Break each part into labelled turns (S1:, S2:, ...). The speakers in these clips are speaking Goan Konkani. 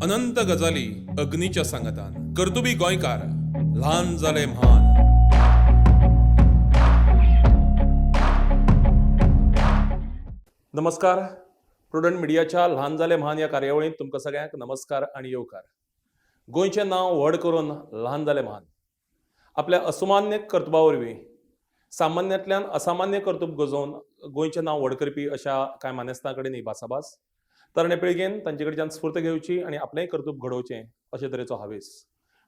S1: अनंत गजाली अग्नीच्या सांगातान. कर्तुबी गोंयकार, ल्हान जाले म्हान. नमस्कार. प्रुडंट मिडियाच्या ल्हान जाले म्हान ह्या कार्यावळींत तुमकां सगळ्यांक नमस्कार आनी येवकार. गोंयचें नांव व्हड करून ल्हान जाले म्हान. आपल्या असमान्य कर्तुबा वरवीं सामान्यांतल्यान असामान्य कर्तुब गजोवन गोंयचें नांव व्हड करपी अशा कांय मानेस्तां कडेन ही भासाभास. तरणे पिळगेन तांचे कडच्यान स्फूर्त घेवची आनी आपलेंय कर्तुब घडोवचें अशे तरेचो हावेस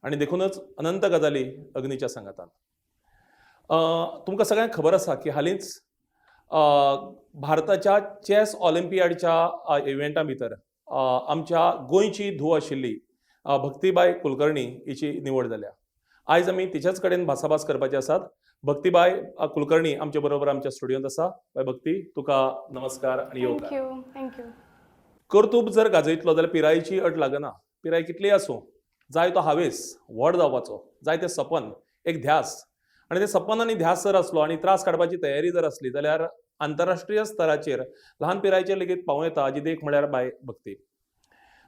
S1: आनी देखूनच अनंत गजाली अग्नीच्या सांगातान. तुमकां सगळ्यांक खबर आसा की हालींच भारताच्या चॅस ऑलिम्पियाडच्या इव्हेंटा भितर आमच्या गोंयची धूव आशिल्ली भक्तीबाय कुलकर्णी हिची निवड जाल्या. आयज आमी तिच्याच कडेन भासाभास करपाचे आसात. भक्तीबाय कुलकर्णी आमचे बरोबर आमच्या स्टुडियोंत आसा. बाय भक्ती, तुका नमस्कार आनी येवकार.
S2: Thank you, thank you.
S1: कर्तूब जर गाजयतलो जाल्यार पिरायेची अट लागना. पिराय कितलीय आसूं, जाय तो हावेस व्हड जावपाचो, जाय तें सपन, एक ध्यास, आनी तें सपन आनी ध्यास जर आसलो आनी त्रास काडपाची तयारी जर आसली जाल्यार आंतरराष्ट्रीय स्तराचेर ल्हान पिरायेचेर लेगीत पावूं येता, हाजी देख म्हळ्यार बाय भक्ती.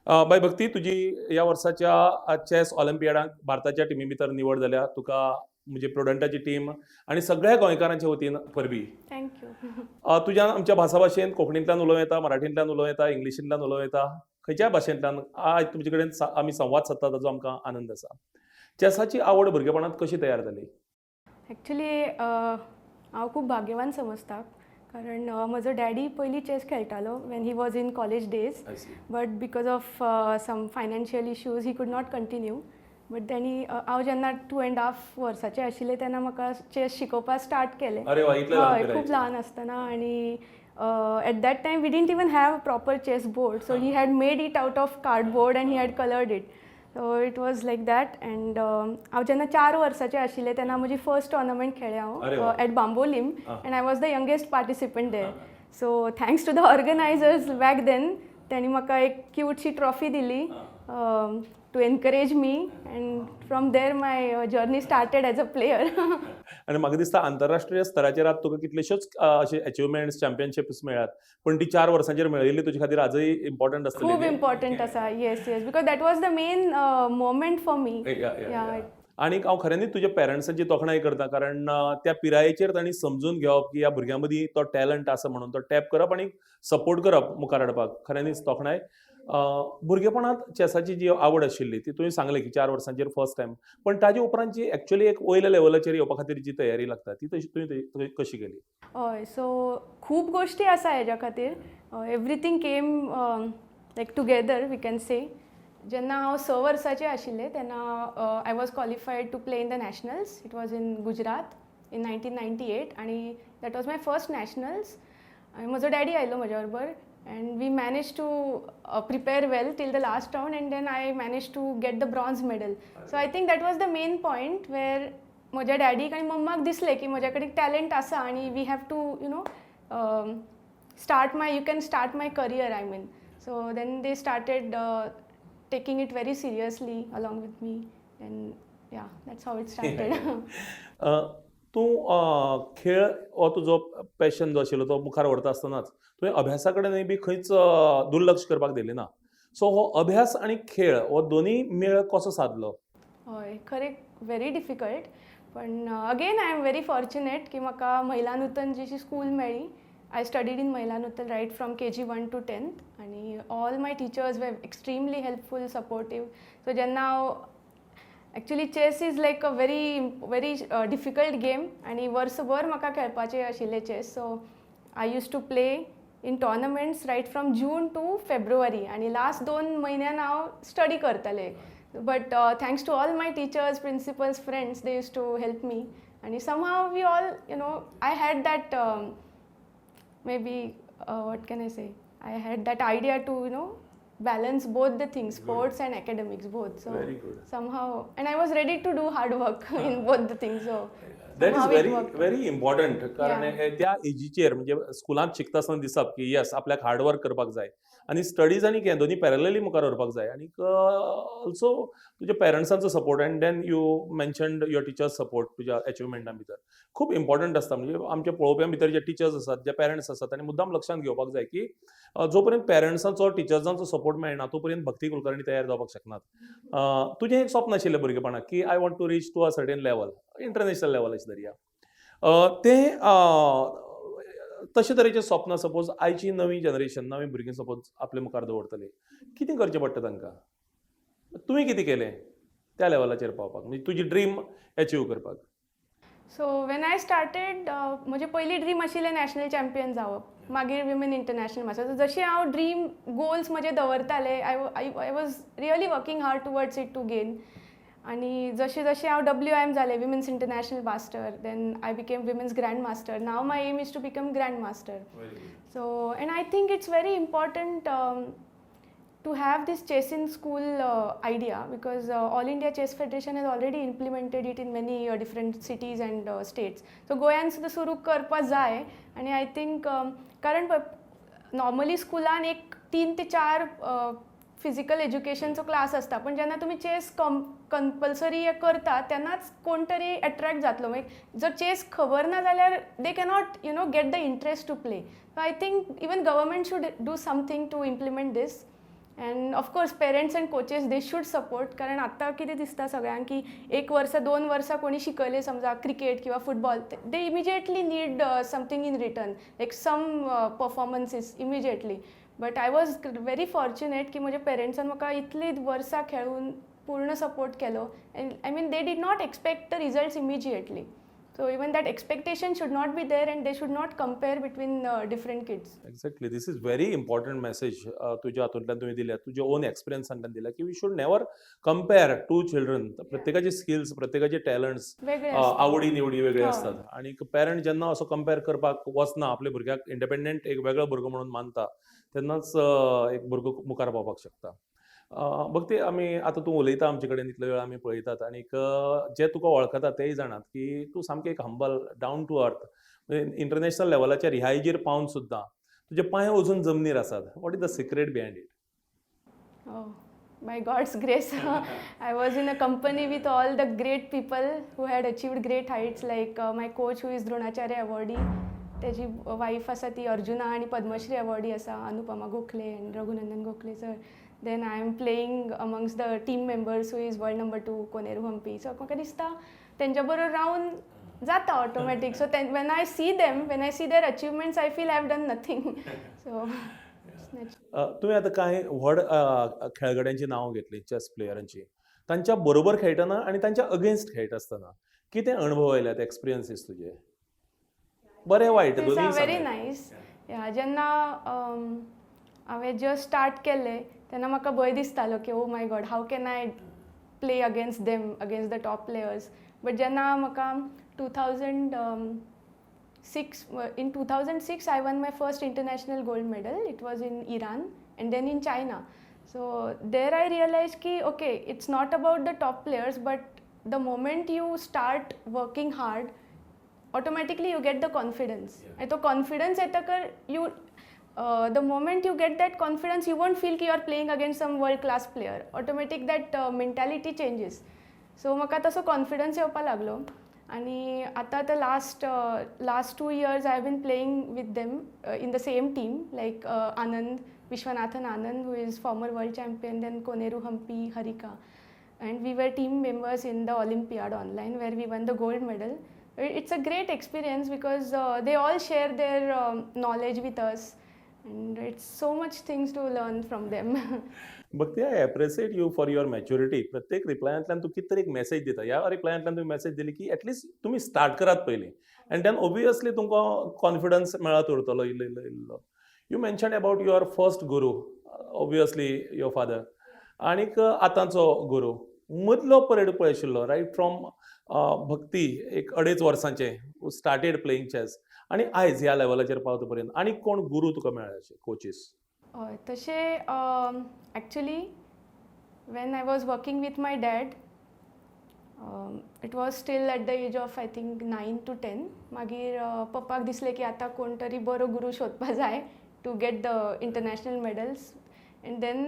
S1: बाय भक्ती, तुजी ह्या वर्साच्या चॅस ऑलिम्पियाडाक भारताच्या टिमी भितर निवड जाल्या. तुका म्हणजे प्रुडंटाची टीम आनी सगळ्या गोंयकारांच्या वतीन परबी.
S2: Thank you.
S1: तुज्यान आमच्या भासा भाशेन कोंकणींतल्यान उलोवं येता, मराठींतल्यान उलोवं येता, इंग्लिशींतल्यान उलोवं येता, खंयच्याय भाशेंतल्यान. आयज तुमचे कडेन आमी संवाद सादता ताचो आमकां आनंद आसा. चॅसाची आवड भुरगेपणांत कशी तयार जाली?
S2: एक्चुली हांव खूब भाग्यवान समजता, कारण म्हजो डॅडी पयलीं चॅस खेळटालो when he was in college days, but because of some financial issues he could not continue. But त्यांनी हांव जेन्ना 2½ वर्साचें आशिल्लें तेन्ना म्हाका चॅस शिकोवपाक स्टार्ट केलें.
S1: अरे वा, इतले ल्हान
S2: हय, खूब
S1: पिरायेचेर.
S2: ल्हान आसतना. आनी at that time we didn't even have proper chess board, so he had made it out of cardboard and he had coloured it, so it was like that. And हांव जेन्ना 4 वर्साचें आशिल्लें तेन्ना म्हजी फर्स्ट टॉर्नामेंट खेळ्ळें
S1: अरे
S2: हांव
S1: वा.
S2: At Bambolim, and I was the youngest participant there. So thanks to the organizers back then, त्यांनी म्हाका एक क्यूटशी ट्रॉफी दिली to encourage me, and from there my journey started as a player.
S1: आनी म्हाका दिसता आंतरराष्ट्रीय स्तराचेर आज तुका कितलेश्योच अशे अचिवमेंट्स, चॅम्पियनशिप्स मेळ्ळ्यात, पण ती 4 वर्सांचेर मेळिल्ली तुजे खातीर आजय इम्पॉर्टंट आसतली.
S2: खूब इम्पॉर्टंट आसा. Yes, because that was the main moment for me.
S1: आनीक हांव खऱ्यांनीच तुज्या पेरंट्सांची तोखणाय करता, कारण त्या पिरायेचेर तांणी समजून घेवप की ह्या भुरग्यां मदीं तो टॅलंट आसा म्हणून तो टॅप करप आनी सपोर्ट करप मुखार हाडपाक, खऱ्यांनीच तोखणाय. भुरगेपणांत चॅसाची जी आवड आशिल्ली ती तुवें सांगलें की 4 वर्सांचेर फर्स्ट टायम, पण ताजे उपरांत जी एक्चुअली एक वयल्या लेवलाचेर येवपा खातीर जी तयारी लागता ती तशी तुवें कशी केली?
S2: हय, सो खूब गोश्टी आसा हेज्या खातीर. Everything came like together, we can say. जेन्ना हांव 6 वर्साचें आशिल्लें तेन्ना I was qualified to play in the nationals. It was in Gujarat in 1998 आनी that was my first nationals. आनी म्हजो डॅडी आयलो म्हज्या बरोबर and we managed to prepare well till the last round, and then I managed to get the bronze medal. So I think that was the main point where म्हज्या डॅडीक आनी मम्माक दिसलें की म्हज्या कडेन टॅलंट आसा आनी we have to start my you can start my career, I mean. So then they started taking it very seriously along with me, and yeah, that's how it started.
S1: तूं खेळ हो तुजो पॅशन जो आशिल्लो तो मुखार व्हरता आसतनाच तुवें अभ्यासा कडेनय बी खंयच दुर्लक्ष करपाक दिलें ना. सो हो अभ्यास आनी खेळ हो दोनूय मेळ कसो सादलो?
S2: हय, खरें व्हेरी डिफिकल्ट, पण again I am very fortunate की म्हाका महिला नूतन जी स्कूल मेळ्ळी. I studied in Mahila Nutan right from KG 1 to 10th आनी all my teachers were extremely helpful, supportive. So जेन्ना हांव, actually chess is like a very very difficult game आनी वर्सभर म्हाका खेळपाचें आशिल्लें chess. So I used to play in tournaments right from June to February आनी लास्ट 2 म्हयन्यान हांव स्टडी करतालें. But thanks to all my teachers, principals, friends, they used to help me आनी somehow we all I had that, maybe, what can I say, I had that idea to balance both the things, sports and academics both. So
S1: Very good.
S2: somehow, and I was ready to do hard work in both the things. So
S1: That is
S2: How it
S1: very
S2: worked.
S1: Very important, कारण हे त्या एजीचेर म्हणजे स्कुलांत शिकता आसतना दिसप की येस, आपल्याक हार्ड वर्क करपाक जाय आनी स्टडीज आनी हें दोनी पॅरलली मुखार व्हरपाक जाय आनी ऑल्सो तुज्या पेरंट्सांचो support and then you mentioned your teachers' support तुज्या अचिवमेंटा भितर खूब इम्पॉर्टंट आसता. म्हणजे आमच्या पळोवप्यां भितर जे टिचर्स आसात, जे पेरंट्स आसात, तांणी मुद्दाम लक्षांत घेवपाक जाय की जो पर्यंत पेरंट्सांचो, टिचर्सांचो सपोर्ट मेळना, तो पर्यंत भक्ती कुलकर्णी तयार जावपाक शकनात. तुजें एक स्वप्न आशिल्लें भुरगेपणाक की I want to reach to a certain level, international level अशें धरया. तें तशे तरेचें स्वप्न सपोज आयची नवी जनरेशन, नवी भुरगीं सपोज आपले मुखार दवरतली, कितें करचें पडटा तांकां? तुवें कितें केलें त्या लेवलाचेर पावपाक, म्हणजे तुजी ड्रीम एचीव करपाक?
S2: सो when I started, म्हजें पयली ड्रीम आशिल्लें नॅशनल चॅम्पियन जावप, मागीर विमेन इंटरनॅशनल मास्टर. सो जशें हांव ड्रीम गोल्स म्हजे दवरतालें, I was really working hard towards it to gain. आनी जशें जशें हांव डब्ल्यू एम जालें, women's international master, then I became women's grand master. Now my aim is to become grand master. So, and I think it's very important to have this chess in school idea because All India Chess Federation has already implemented it in many different cities and states. So, गोंयान सुद्दां सुरू करपा जाय. आनी I think कारण नॉर्मली स्कुलान एक तीन ते चार फिजिकल एज्युकेशनचो क्लास आसता, पण जेन्ना तुमी चेस कम कंपल्सरी करता तेन्नाच कोण तरी एट्रॅक्ट जातलो. मागीर जर चेस खबर ना जाल्यार they cannot you know get the interest to play. So I think even government should do something to implement this, and of course parents and coaches, they should support. कारण आत्तां कितें दिसता सगळ्यांक की एक वर्सा, दोन वर्सां कोणी शिकयलें समजा क्रिकेट किंवा football, they immediately need something in return, like some performances immediately. But I was very fortunate की म्हज्या पेरंट्सान म्हाका इतली वर्सां खेळून पूर्ण सपोर्ट केलो, and I mean, they did not expect the results immediately. So even that expectation should not be there and they should not compare between different kids.
S1: Exactly, this is very important message तुज्या हातूंतल्यान तुवें दिल्या, तुज्या ओन एक्सपिरियन्सांतल्यान दिल्या की we should never compare two children. प्रत्येकाचे स्किल्स, प्रत्येकाचे टॅलंट्स,
S2: वेगळे आसता.
S1: आवडी निवडी वेगळे
S2: हय.
S1: असतात आणि पेरंट जेन्ना असो कंपेर करपाक वचना, आपल्या भुरग्याक इंडिपेंडंट एक वेगळो भुरगो म्हणून मानता, तेन्नाच एक भुरगो मुखार पावपाक शकता. भक्ती, आमी आतां तूं उलयता आमचे कडेन इतलो वेळ आमी पळयतात आनीक जे तुका वळखतात तेय जाणात की तूं सामकें एक humble, down to earth. International लेवलाचेर ह्या एजीर पावन सुद्दां तुजे पांय अजून जमनीर आसात. What is the secret behind it?
S2: Oh, by God's grace, I was in a company with all the great people who had achieved great heights, like my coach, who is Dronacharya awardee. त्याची वाईफ आसा ती अर्जुना आनी पद्मश्री अवॉर्डी आसा, Anupama Gokhale and Raghunandan Gokhale sir. Then I am playing amongst the team members who is world number two Koneru Humpy. So म्हाका दिसता तेंच्या बरोबर रावन जाता automatic. So when I see them, when I see their achievements, I feel I have done nothing. So
S1: तुवें आतां कांय व्हड खेळगड्यांची नांवां घेतली, चॅस प्लेयरांची. तांच्या बरोबर खेळटना आनी तांच्या अगेन्स्ट खेळटा आसतना कितें अणभव आयल्यात, एक्सपिरियन्सीस तुजे, बरे वायट दोनूय?
S2: व्हेरी
S1: सांग.
S2: नायस. या, जेन्ना हांवें जस्ट स्टार्ट केल्लें तेन्ना म्हाका भंय दिसतालो की oh my God, how can I play against them, against the top players? But जेन्ना म्हाका 2006, in 2006 I won my first international gold medal. It was in Iran and then in China. So there I realized की okay, it's not about the top players, but the moment you start working hard, automatically you get the confidence. आणि तो confidence येतकर, you the moment you get that confidence, you won't feel की you are playing against some world class player. Automatic that mentality changes. So म्हाका तसो कॉन्फिडन्स येवपा लागलो आनी आतां the last 2 years I have been playing with them in the same team, like Anand Viswanathan Anand, who is former world champion, then Koneru Humpy, Harika, and we were team members in the Olympiad online, where we won the gold medal. It's a great experience because they all share their knowledge with us and it's so much things to learn from them.
S1: Bhakti, I appreciate you for your maturity. प्रत्येक रिप्लायांतल्यान तूं कितें तरी एक मॅसेज दिता. ह्या रिप्लायांतल्यान तुमी मॅसेज दिली की एटलिस्ट तुमी स्टार्ट करात पयलीं अँड then obviously तुमकां कॉन्फिडन्स मेळत उरतलो इल्लो इल्लो इल्लो. You mention about your first guru, obviously your father, आनीक आतांचो गुरू. मदलो पिरियड पळय आशिल्लो, रायट फ्रॉम भक्ती एक अडेच वर्सांचें स्टार्टेड प्लेइंग चॅस आनी आयज ह्या लेवलाचेर पावता पर्यंत आनी कोण गुरू तुका मेळ्ळे अशे कोचीस?
S2: हय, तशें actually when I was working with my dad, It was still at the age of, I think, 9 to 10. मागीर पप्पाक दिसलें की आतां कोण तरी बरो गुरू सोदपा जाय to get the international medals, and then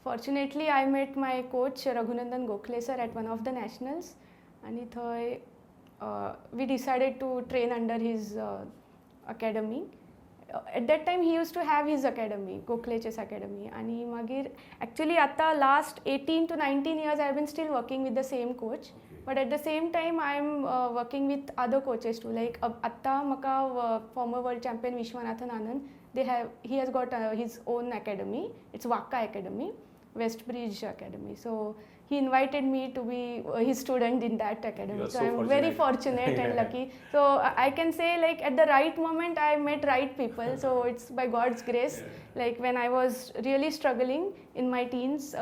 S2: fortunately I met my coach Raghunandan Gokhale sir at one of the nationals आनी थंय we decided to train under his academy. At that time he used to have his academy, Gokhale Chess Academy. आनी मागीर एक्चुली आतां last 18 to 19 years I been still working with the same coach, but at the same time I am working with other coaches too. Like आत्तां म्हाका former world champion Viswanathan Anand, they have he has got his own academy. It's Waka Academy, West Bridge Academy. So he invited me to be his student in that academy.
S1: You are
S2: So
S1: so
S2: I'm very
S1: fortunate.
S2: Fortunate and lucky. So I can say, like, at the right moment I met right people. So it's by God's grace. Like, when I was really struggling in my teens,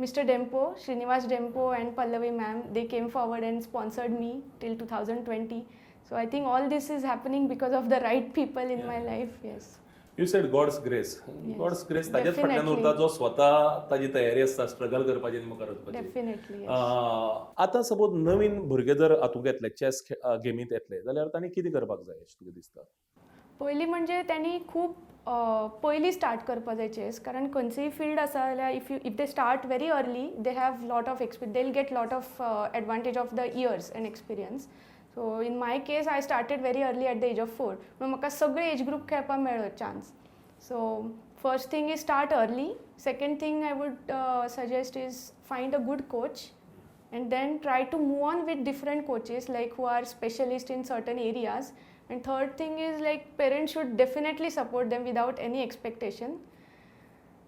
S2: Mr. Dempo, Srinivas Dempo and Pallavi ma'am, they came forward and sponsored me till 2020. So I think all this is happening because of the right people in my life. Yes.
S1: You said God's grace. God's grace ताज्याच फाटल्यान उरता जो स्वता ताजी तयारी आसता स्ट्रगल करपाची आनी मुखार वचपाची.
S2: Definitely. Yes.
S1: आतां सपोज नवीन भुरगे जर हातूंत येतले, चॅस गेमींत येतले जाल्यार तांणी कितें करपाक जाय अशें तुका दिसता?
S2: पयलीं म्हणजे त्यांनी खूब पयलीं स्टार्ट करपा जाय चेस, कारण खंयचीय फिल्ड आसा जाल्यार if they start very early, they have lot of exp they will get lot of advantage of the years and experience. So in my case, I started very early at the age of 4, म्हणून म्हाका सगळे एज ग्रूप खेळपाक मेळ्ळो chance. So first thing is start early. Second thing I would suggest is find a good coach and then try to move on with different coaches, like, who are specialist in certain areas. And third thing is, like, parents should definitely support them without any expectation.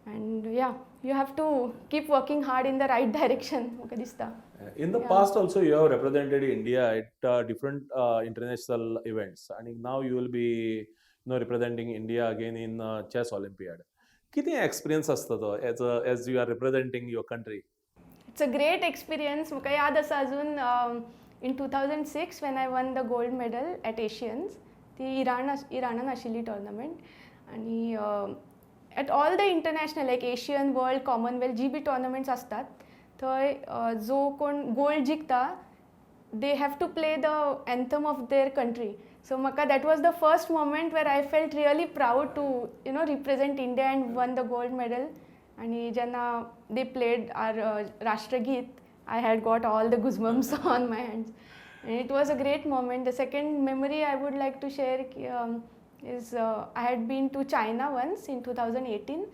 S2: And yeah, you have to keep working hard in the right direction, म्हाका दिसता.
S1: In the past also you have represented India at different international events and now you will be representing India again in Chess Olympiad. कितें एक्सपिरियन्स आसता तो as you are representing your country?
S2: It's a great experience. म्हाका याद आसा अजून, in 2006 when I won the gold medal at Asians. ती इराणान आशिल्ली टोर्नामेंट. आनी at all the international, like, Asian, World, Commonwealth G B tournaments आसतात थंय जो कोण gold जिखता, they have to play the anthem of their country. So म्हाका that was the first moment where I felt really proud to represent India and won the gold medal. आणि जेन्ना they played our राष्ट्रगीत, I had got all the goosebumps on my hands and it was a great moment. The second memory I would like to share is I had been to China once in 2018,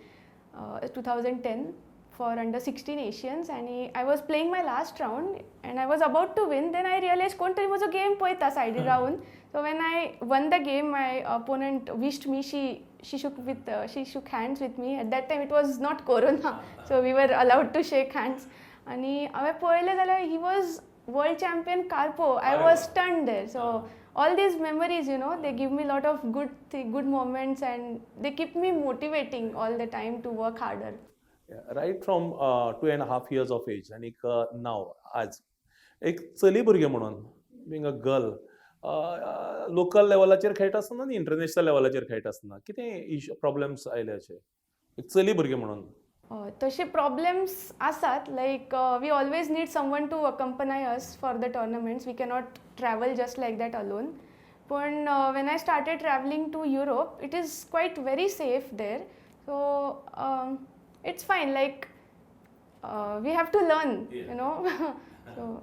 S2: 2010 for under 16 Asians and I was playing my last round and I was about to win. Then I realized कोण तरी म्हजो गेम पळयता सायडीर रावन. So when I won the game, my opponent wished me. She shook hands with me. At that time it was not corona, so we were allowed to shake hands. आनी हांवें पळयलें जाल्यार he was world champion Karpov. I was stunned there. So all these memories, they give me a lot of good moments and they keep me motivating all the time to work harder.
S1: Right from 2.5 years of age आनीक नाव आज एक चली भुरगें म्हणून, बींग अ गर्ल, लोकल लेवलाचेर खेळटा आसतना आनी इंटरनॅशनल लेवलाचेर खेळटा आसतना कितें इशू, प्रॉब्लम्स आयले अशे एक चली भुरगें म्हणून?
S2: तशे प्रॉब्लेम्स आसात. Like, we always need someone to accompany us for the tournaments. We cannot travel just like that alone. पण when I started travelling to Europe, it is quite very safe there, so it's fine. Like, we have to learn, so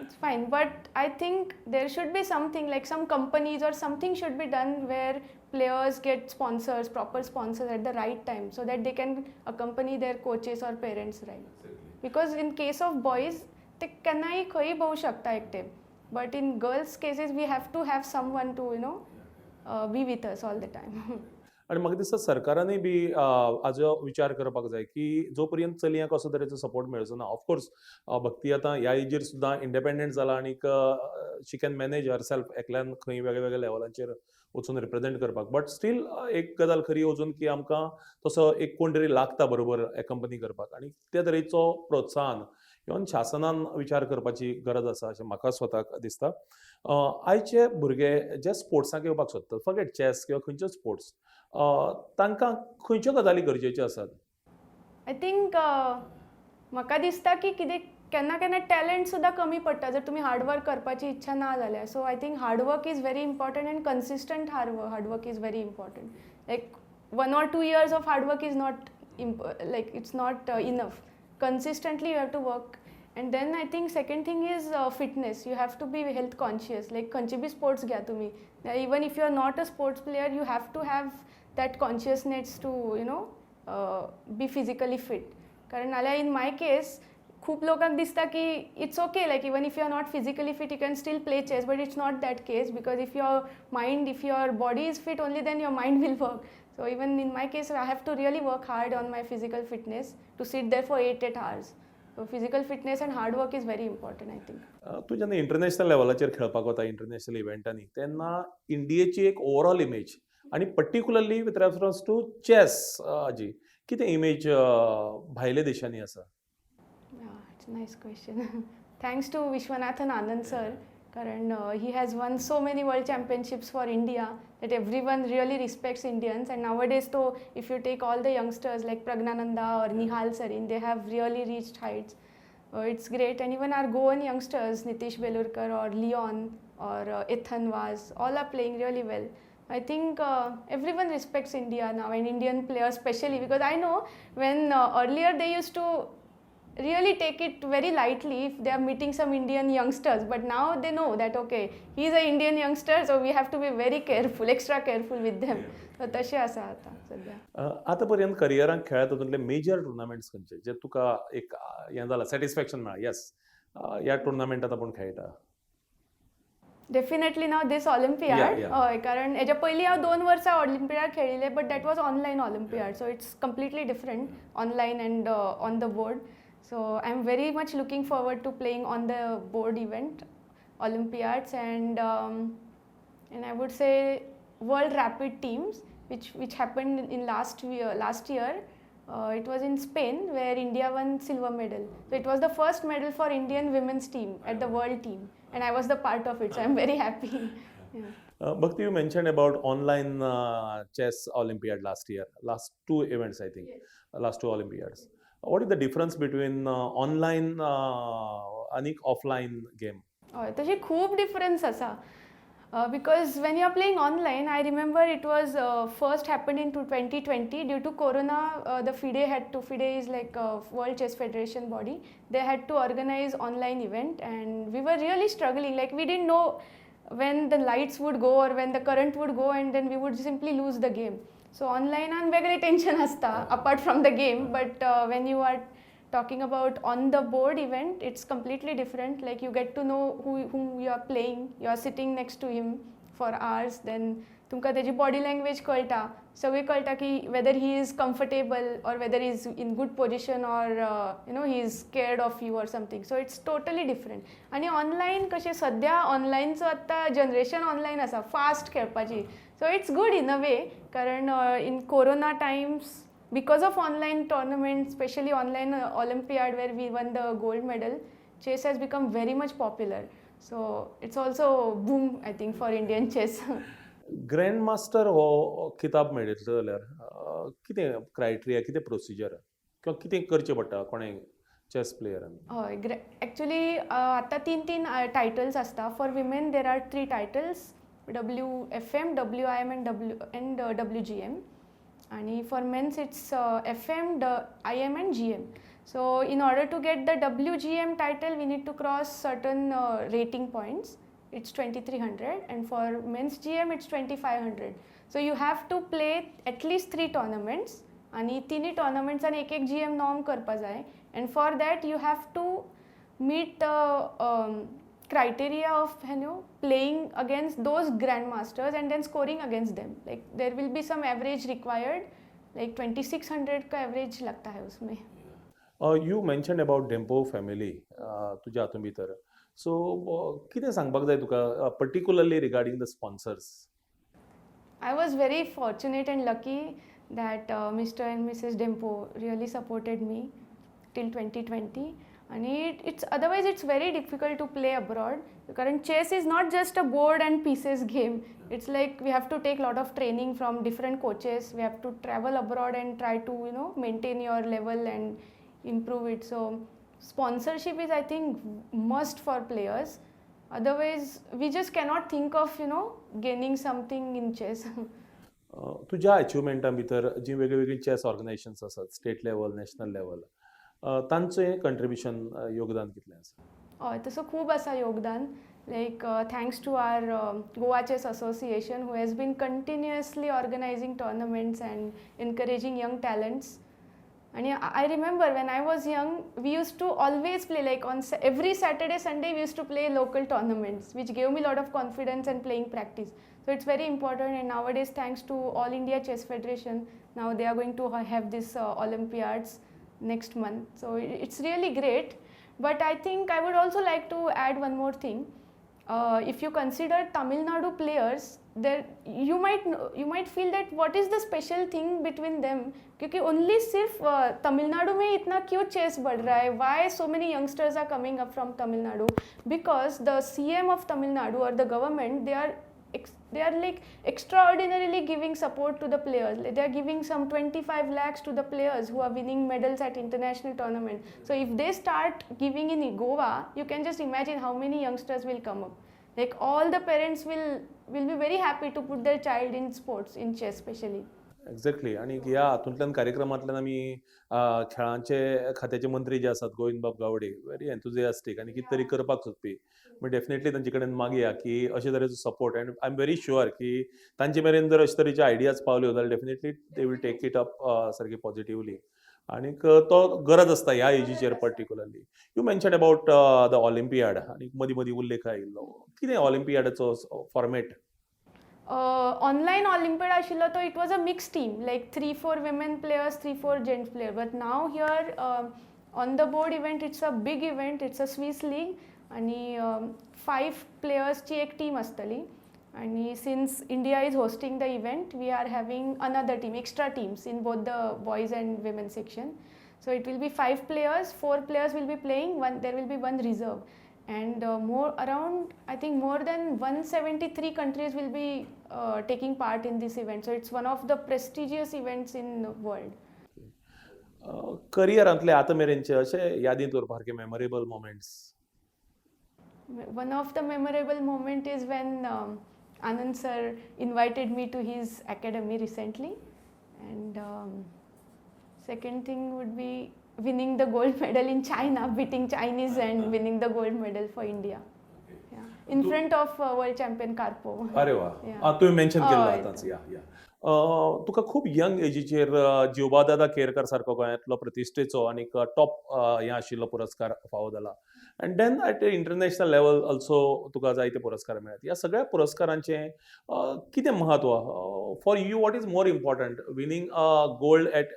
S2: it's fine. But I think there should be something, like some companies or something should be done where players get sponsors, proper sponsors at the right time, so that they can accompany their coaches or parents, right? Because in case of boys, ते केन्नाय खंयी भोवूं शकता एकटे, but in girls' cases we have to have someone to be with us all the time.
S1: आनी म्हाका दिसता सरकारानूय बी हाजो विचार करपाक जाय की जो पर्यंत चलयांक असो तरेचो सपोर्ट मेळचो ना. ऑफकोर्स भक्ती आतां ह्या एजीर सुद्दां इंडिपेंडंट जाला आनीक she can manage herself एकल्यान खंय वेगळ्या वेगळ्या लेवलांचेर वचून रिप्रेझेंट करपाक. बट स्टील एक गजाल खरी अजून की आमकां तसो एक कोण तरी लागता बरोबर एकंपनी करपाक आनी ते तरेचो प्रोत्साहन इवन शासनान विचार करपाची गरज आसा अशें म्हाका स्वताक दिसता. आयचे भुरगे जे स्पोर्ट्साक येवपाक सोदतात, फॉरगेट चॅस किंवा खंयचे स्पोर्ट्स, तांकां खंयच्यो गजाली गरजेच्यो आसात?
S2: I think म्हाका दिसता की कितें केन्ना केन्ना टॅलंट सुद्दां कमी पडटा जर तुमी हार्डवर्क करपाची इच्छा ना जाल्यार. So I think hard work is very important and consistent hard work is very important. Like 1 or 2 years of hard work is not, like, it's not enough. Consistently you have to work. And then I think second thing is fitness. You have to be health conscious. Like खंयचे बी स्पोर्ट्स घ्या तुमी, even if you are not a sports player, you have to have that consciousness to be physically fit. कारण नाल्यार इन my case खूब लोकांक दिसता की it's okay, like even if you are not physically fit, you can still play chess, but it's not that case, because if your mind, if your body is fit, only then your mind will work. So even in my case, I have to really work hard on my physical fitness to sit there for 8 hours. So physical fitness and hard work is very important, I think.
S1: तूं जेन्ना इंटरनॅशनल लेवलाचेर खेळपाक वता, इंटरनॅशनल इव्हेंटांनी, तेन्ना इंडियेची एक ओवरऑल इमेज आनी particularly with reference to chess जी कितें इमेज भायल्या देशांनी आसा?
S2: Yeah, it's a nice question. Thanks to Vishwanathan Anand sir, कारण he has won so many world championships for India that everyone really respects Indians. And nowadays, though, if you take all the youngsters like Praggnanandhaa or Nihal Sarin, they have really reached heights. It's great. And even our Goan youngsters, Nitish Belurkar or Leon or Ethan Vaz, all are playing really well. I think everyone respects India now, and Indian players especially, because I know when earlier they used to really take it very lightly if they are meeting some Indian youngsters, but now they know that, okay, he is an Indian youngster, so we have to be very careful, extra careful with them. So तशें आसा आतां सद्या.
S1: आतां पर्यंत करियराक खेळ्ळा तातूंतले मेजर टुर्नामेंट्स खंयचे जे तुका एक हें जाला, सॅटिस्फॅक्शन मेळ्ळा, येस, ह्या टुर्नामेंटात आपूण खेळटा?
S2: Definitely now this Olympiad. हय, कारण हेच्या पयलीं हांव दोन वर्सां Olympiad खेळिल्लें, but that was online Olympiad, so it's completely different, online and on the board. So I am very much looking forward to playing on the board event Olympiads, and I would say World Rapid Teams, which happened in last year. It was in Spain, where India won silver medal. So it was the first medal for Indian women's team at the world team, and I was the part of it. So I'm very happy. Yeah.
S1: Bhakti, you mentioned about online chess Olympiad last year, last two events, I think, last two Olympiads. What is the difference between online आणि offline game?
S2: हय, तशी खूब डिफरन्स आसा, because when you are playing online, I remember it was first happen in 2020. Due to corona, the FIDE had to, FIDE is like World Chess Federation body, they had to organize online event, and we were really struggling. Like, we didn't know when the lights would go or when the current would go, and then we would simply lose the game. So online वेगळें टेन्शन आसता apart from the game, but when you are talking about on the board event, it's completely different. Like, you get to know whom you are playing. You are sitting next to him for hours, then तुमकां तेजी बॉडी लँग्वेज कळटा, सगळें कळटा की whether he is comfortable or whether is in good position or he is scared of you or something. So it's totally different. आनी ऑनलायन कशें, सद्या ऑनलायनचो आतां जनरेशन ऑनलायन आसा फास्ट खेळपाची, so it's good in a way, कारण in corona times, because of online tournaments, especially online Olympiad where we won the gold medal, chess has become very much popular. So it's also boom, I think, for Indian chess.
S1: Grand master हो किताब मेळयतलो जाल्यार कितें क्रायटेरिया, कितें प्रोसिजर किंवा कितें करचें पडटा कोणें चॅस प्लेयरान?
S2: हय, एक्चुली आतां तीन तीन टायटल्स आसता. For women there are three titles, WFM, WIM and WGM, आणि for mens it's FM, the IM and GM. So in order to get the WGM title, we need to cross certain rating points. It's 2300, and for men's GM it's 2500. So you have to play at least three tournaments आणि तिन्ही टोर्नामेंट्सान एक एक जी एम नॉर्म करपा जाय, and for that you have to meet the criteria of playing against those grandmasters and then scoring against them. Like, there will be some average required, like 2600 का average लगता है उसमें.
S1: You mention about Dempo family तुज्या हातूंत भितर, सो कितें सांगपाक जाय तुका particularly regarding the sponsors?
S2: I was very fortunate and lucky that Mr. and Mrs. Dempo really supported me till 2020. And it's otherwise it's very difficult to play abroad, कारण chess is not just a board and pieces game. It's like we have to take lot of training from different coaches. We have to travel abroad and try to maintain your level and improve it. So Sponsorship is, I think, must for players. Otherwise we just cannot think of gaining something in chess.
S1: तुज्या अचिवमेंटा भितर जीं वेगळीं वेगळीं चॅस ऑर्गनायझेशन्स आसात, स्टेट लेवल, नॅशनल लेवल, तांचें कंट्रिब्युशन, योगदान कितलें आसा?
S2: हय, तसो खूब आसा योगदान. Like, thanks to our Goa Chess Association, who has been continuously organizing tournaments and encouraging young talents. आणि I remember when I was young, we used to always play, like, on every Saturday, Sunday we used to play local tournaments, which gave me lot of confidence and playing practice. So it's very important. And nowadays, thanks to All India Chess Federation, now they are going to have this Olympiads next month. So it's really great. But I think I would also like to add one more thing. If you consider Tamil Nadu players, there you might feel that what is the special thing between them, क्योंकि only सिर्फ तमिलनाडु में इतना क्यों चेस बढ़ रहा है? Why so many youngsters are coming up from Tamil Nadu? Because the CM of Tamil Nadu or the government, they are like extraordinarily giving support to the players. They are giving some 25 lakhs to the players who are winning medals at international tournament. So if they start giving in Goa, you can just imagine how many youngsters will come up. Like, all the parents will be very happy to put their child in sports, in chess especially.
S1: Exactly. आणि ह्या हातूंतल्यान, कार्यक्रमांतल्यान आमी खेळांचे खात्याचे मंत्री जे आसात, गोविंदबाब गावडे, व्हेरी एन्थुजियास्टीक आनी कितें तरी करपाक सोदपी. मागीर डेफिनेटली तांचे कडेन मागया की अशे तरेचो support, and I am very sure की तांचे मेरेन जर अशे तरेचे आयडियाज पावल्यो जाल्यार definitely they will take it up सारकी पॉझिटिवली. आनीक तो गरज आसता ह्या एजीचेर. Particularly you mention about the Olympiad आनी मदीं मदीं उल्लेख आयिल्लो. कितें ऑलिम्पियाडाचो फॉर्मेट?
S2: ऑनलाईन ऑलिम्पियड आशिल्लो तो it was a mix team, like three four women players, three four gents player. But now here, on the board event, it's a big event, it's a Swiss league आणि फायव प्लेयर्सची एक टीम आसतली. आणि since India is hosting the event, we are having another team, extra teams in both the boys and women section. So it will be five players, four players will be playing, one there will be one reserve. And more around, I think, more than 173 countries will be taking part in this event. So it's one of the prestigious events in the world.
S1: करियरांतले आतां मेरेनचे अशे यादींत उरपा सारके memorable moments?
S2: One of the memorable moment is when Anand sir invited me to his academy recently, and second thing would be winning the gold medal in China, beating Chinese and winning the gold medal for India. Yeah. In front of world champion Karpov.
S1: अरे वा!
S2: Yeah.
S1: तुवें मेन्शन केल्लो
S2: हय.
S1: आतांच. या या, तुका खूब यंग एजीचेर जिवबादादा केरकर सारको गोंयांतलो प्रतिश्ठेचो आनी टॉप हें आशिल्लो पुरस्कार फावो जाला, and then at international level also तुका जायते पुरस्कार मेळ्ळ्यात. ह्या सगळ्या पुरस्कारांचें कितें म्हत्व for you? What is more important, winning gold at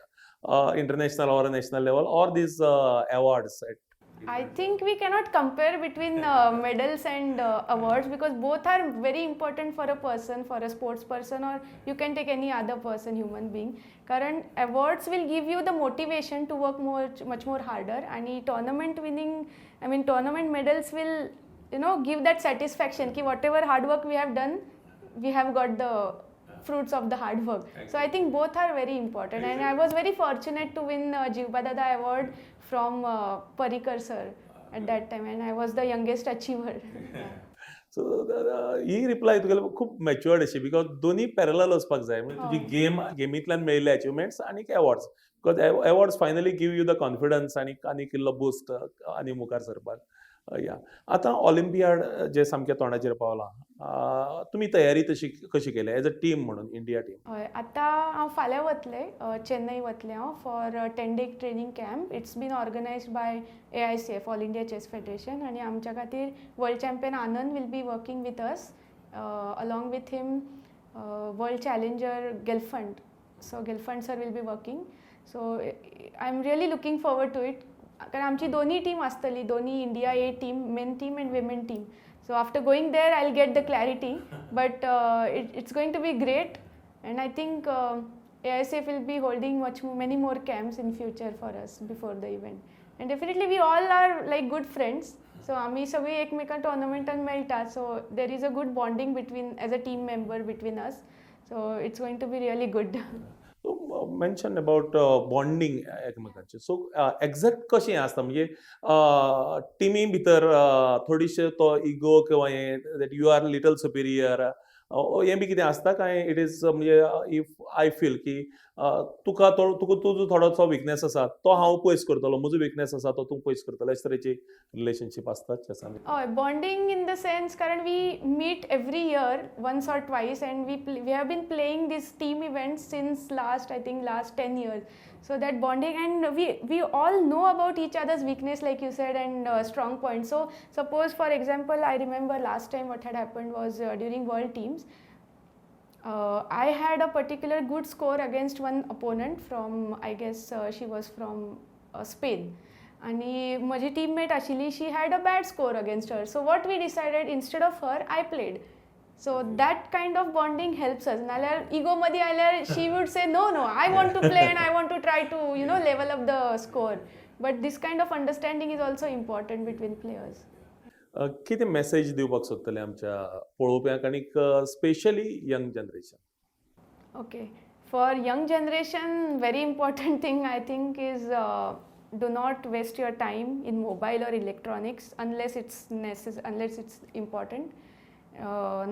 S1: international or national level or these awards at
S2: I think we cannot compare between medals and awards, because both are very important for a person, for a sports person, or you can take any other person, human being. कारण awards will give you the motivation to work more, much more harder, आणि tournament winning, I mean, tournament medals will give that satisfaction की whatever hard work we have done, we have got the fruits of the hard work. So I think both are very important, and I was very fortunate to win Jivba Dada Award from Parrikar sir at that time, and I was the youngest achiever.
S1: So he reply तुगेली खूब मॅच्युअर्ड अशी, because दोन्ही पॅरलल वचपाक जाय. म्हणजे तुजी गेम, गेमींतल्यान मेळिल्ले अचिवमेंट्स आनी awards, because awards finally give you the confidence आनी आनीक इल्लो बुस्ट आनी मुखार सरपाक. या, आतां ऑलिम्पियाड जे सामकें तोंडाचेर पावलां, तुमी तयारी तशी कशी केल्या एज अ टीम म्हणून, इंडिया टीम?
S2: हय, आतां हांव फाल्यां वतलें, चेन्नई वतलें हांव for 10 day training camp. It's been organized by AICF, All India Chess Federation, आनी आमच्या खातीर world champion Anand will be working with us, along with him world challenger Gelfand. So Gelfand sir will be working. So I am really looking forward to it, कारण आमची दोन्ही टीम आसतली, दोन्ही India A team, men team and women team. So after going there I will get the clarity, but it's going to be great, and I think AICF will be holding much many more camps in future for us before the event. And definitely we all are like good friends. So आम्ही सगळी एकमेकां टोर्नामेंटान मेळटा. So there is a good bonding between, as a team member, between us. So it's going to be really good.
S1: Mention about bonding एकामेकांचे. सो एग्जॅक्ट कशें आसता, म्हणजे टिमी भितर थोडीशे तो इगो किंवा हें that you are little superior, हें बी कितें आसता काय it is, म्हणजे if I feel की तुका तो तुका तुजो थोडोसो विकनेस आसा तो हांव पयस करतलो, म्हजो विकनेस आसा तो तूं पयस करतलो, अशे तरेची रिलेशनशीप आसता चेसान?
S2: हय, बॉन्डिंग इन the sense कारण we meet every year once or twice and we have been playing this team events since last, I think, last 10 years. So that bonding, and we all know about each other's weakness, like you said, and strong points. So suppose, for example, I remember last time what had happened was, during World Teams, I had a particular good score against one opponent from, I guess she was from Spain. आणि म्हजी टीममेट आशिल्ली, she had a bad score against her. So what we decided, instead of her, I played. So that kind of bonding helps us. नाल्यार इगो मदीं आयल्यार she would say, No, I want to play and I want to try to level up the score." But this kind of understanding is also important between players.
S1: कितें मॅसेज दिवपाक सोदतले आमच्या पळोवप्यांक आनीक specially young generation?
S2: Okay. For young generation, very important thing, I think, is do not waste your time in mobile or electronics unless it's important.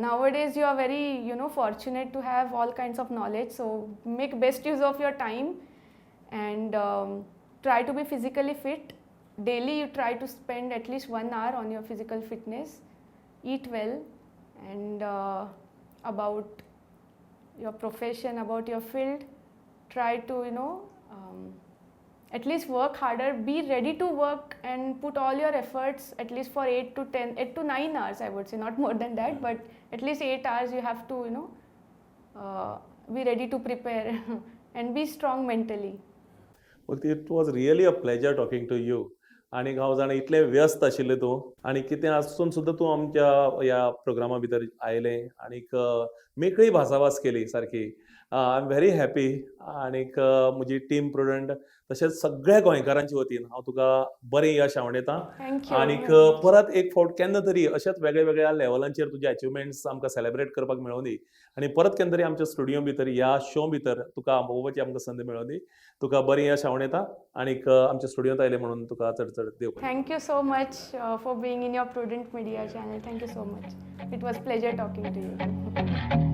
S2: Nowadays, you are very fortunate to have all kinds of knowledge. So make best use of your time and try to be physically fit. Daily, you try to spend at least one hour on your physical fitness. Eat well, and about your profession, about your field, try to at least work harder, be ready to work and put all your efforts at least for 8 to 10, 8 to 9 hours, I would say, not more than that, but at least 8 hours you have to be ready to prepare and be strong mentally.
S1: It was really a pleasure talking to you. आनी हांव जाणा इतलें व्यस्त आशिल्लें तूं आनी कितें आसून सुद्दां तूं आमच्या ह्या प्रोग्रामा भितर आयलें आनीक मेकळी भासाभास केली सारकी. I am very happy. आनीक म्हजी टीम प्रुडंट तशेंच सगळ्या गोंयकारांच्या वतीन हांव तुका बरें यश आवडयतां.
S2: Thank you.
S1: आनीक परत एक फावट केन्ना तरी अशेंच वेगळ्या वेगळ्या लेवलांचेर तुजे अचिवमेंट्स आमकां सेलेब्रेट करपाक मेळोवंदी आनी परत केन्ना तरी आमच्या स्टुडियो भितर, ह्या शो भितर तुका आपोवपाची आमकां संद मेळोवंदी. तुका बरें यश आवडयता आनीक आमच्या स्टुडियोंत आयलें म्हणून तुका चड चड देव बरें.
S2: Thank you so much for being in your Prudent Media channel. Thank you so much. It was pleasure talking to you.